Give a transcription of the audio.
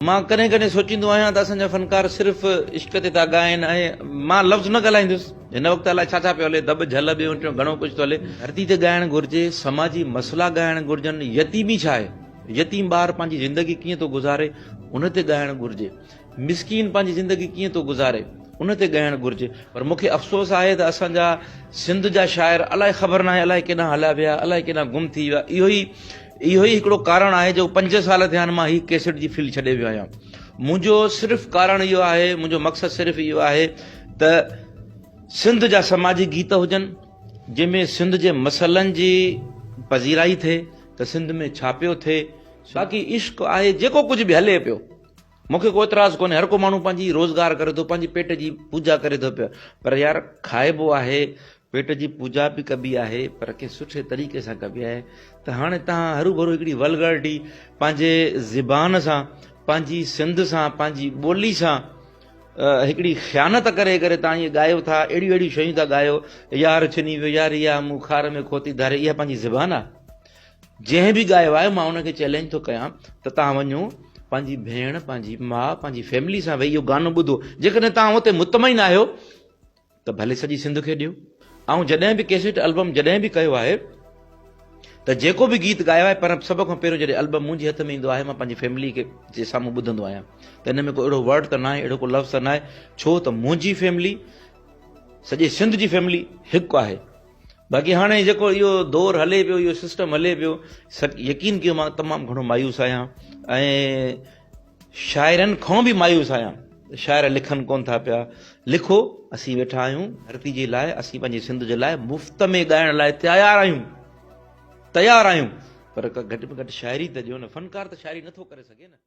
مان ڪڏهن ڪڏهن سوچيندو آهيان ته اسان جا فنڪار صرف عشق تي ٿا ڳائن ۽ مان لفظ نه ڳالهائيندس هن وقت الائي ڇا ڇا پيو هلي دٻ جهل ٻيو ٽيون گهڻو ڪجهه ٿو هلي. ڌرتي تي ڳائڻ گهرجي سماجي مسئلا ڳائڻ گهرجن يتيمي ڇا آهي يتيم ٻار پنهنجي زندگي ڪيئن ٿو گذاري ان تي ڳائڻ گهرجي مسڪين پنهنجي زندگي ڪيئن ٿو گذاري ان تي ڳائڻ گهرجي پر مون کي افسوس آهي ته اسان جا سنڌ جا شاعر الائي خبر ناهي الائي ڪيڏانهن هليا ويا الائي ڪيڏانهن گم ٿي ويا اهو ئي اهو ئي هڪڙو ڪارڻ آهي جو پنج سال ٿيا آهن مان هي ڪيسٽ جي فيلڊ ڇڏي ويو آهيان. منهنجو صرف ڪارڻ اهو آهي، منهنجو مقصد صرف اهو آهي ته سنڌ جا سماجي گيت هجن، جنهن ۾ سنڌ جي مسئلن جي پذيرائي ٿئي ته سنڌ ۾ ڇا پيو ٿئي. باقي عشق آهي جيڪو ڪجهه به هلي پيو. مون کي ڪو اعتراض ڪونهي، هر ڪو ماڻهو پنهنجي روزگار ڪري ٿو، پنهنجي پيٽ جي پوڄا ڪري ٿو پيو، پر يار کائبو آهي، پيٽ جي پوڄا به ڪبي آهي، پر ڪنهن سٺي طريقي سان ڪبي آهي ته هاڻي توهان هروڀرو هڪڙي ولگرٽي پنهنجي زبان سان، پنهنجي سنڌ سان، پنهنجي ٻولي سان هڪڙي خيانت ڪري ڪري توهان ائين ڳايو ٿا، اهڙيون اهڙيون شيون ٿا ڳايو، يار ڇني ويو، يار اها مون خار ۾ کوتي ڌاري، اها پنهنجي زبان آهي؟ جنهن به ڳايو آهي مان ان کي چئلينج ٿو ڪيان ته توهان وڃو پنهنجي ڀيڻ پنهنجي ماء پنهنجي فيملي سان ويهي اهو گانو ٻڌو جيڪڏهن توهان اتي مطمئن آهيو ته ڀلي سڄي سنڌ کي ڏيو. آئون جڏهن به ڪيسيٽ البم جڏهن به ڪيو آهي ته جيڪو به گيت ڳايو آهي پر سڀ کان پهريون جڏهن البم منهنجي هٿ ۾ ايندو آهي مان پنهنجي فيملي کي جي سامهون ٻڌندو آهيان ته ان ۾ ڪو اهڙو ورڊ ته ناهي اهڙو ڪو لفظ ته ناهي ڇو ته منهنجي فيملي سڄي سنڌ جي فيملي هڪ آهي. باقي هاڻي جيڪو اهو دور هلي پيو اهو سسٽم هلي پيو يقين ڪيو مان تمام گهڻو مايوس آهيان ۽ شاعرن کان به مايوس آهيان شاعر لکن ڪون ٿا پيا لکو اسين ويٺا آهيون ڌرتي جي لاء اسين پنهنجي سنڌ جي لاء مفت ۾ ڳائڻ لاء تيار آهيون تيار آهيون پر گهٽ ۾ گهٽ شاعري ته ڏيو نه فنڪار ته شاعري نٿو ڪري سگهي نه.